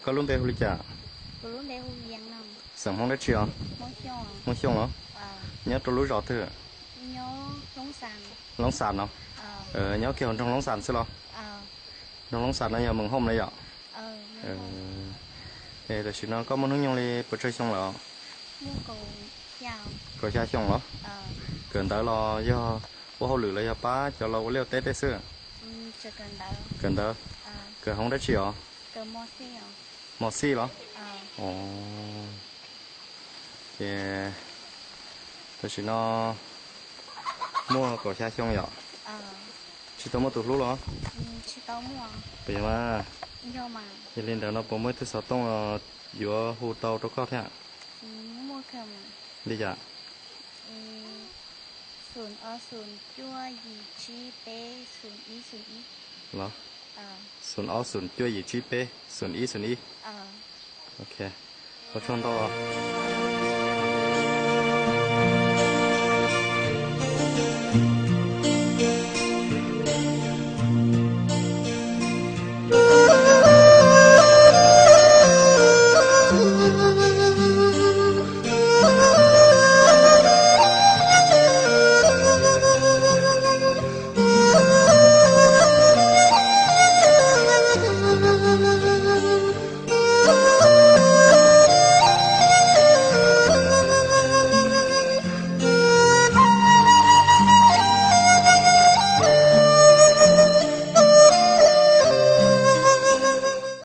Koj lub npe hu li cas? Xeem Hmoob dab tsi os? Hmoob Xyooj los? Nyob rau lub zos twg? Loob Xas no. Nyob kiag hauv nroog Loob Xas xwb los? Nroog Loob Xas no yog Mees Hoom na yom? Es tam sim no koj muaj hnub nyoog li puas tsawg xyoo lawm? Kaum xya xyoo los? Kawm ntawv los yog ua hauj lwm los yog pab cov laus ua liaj ua teb tej xwb? Kawm ntawv. Kawm hoob dab tsi os? Mos xij los? Ces tam sim no muaj kaum xya xyoo yom? Tsis tau muaj tus hlub los? Puas yog mas? Yog li ntawd no puas muaj ib tug xov tooj yuav hu tau rau koj thiab? Li cas? Los? Xoom ob xoom cuaj yim tsib peb xoom ib xoom ib. Ok, ua tsaug ntau.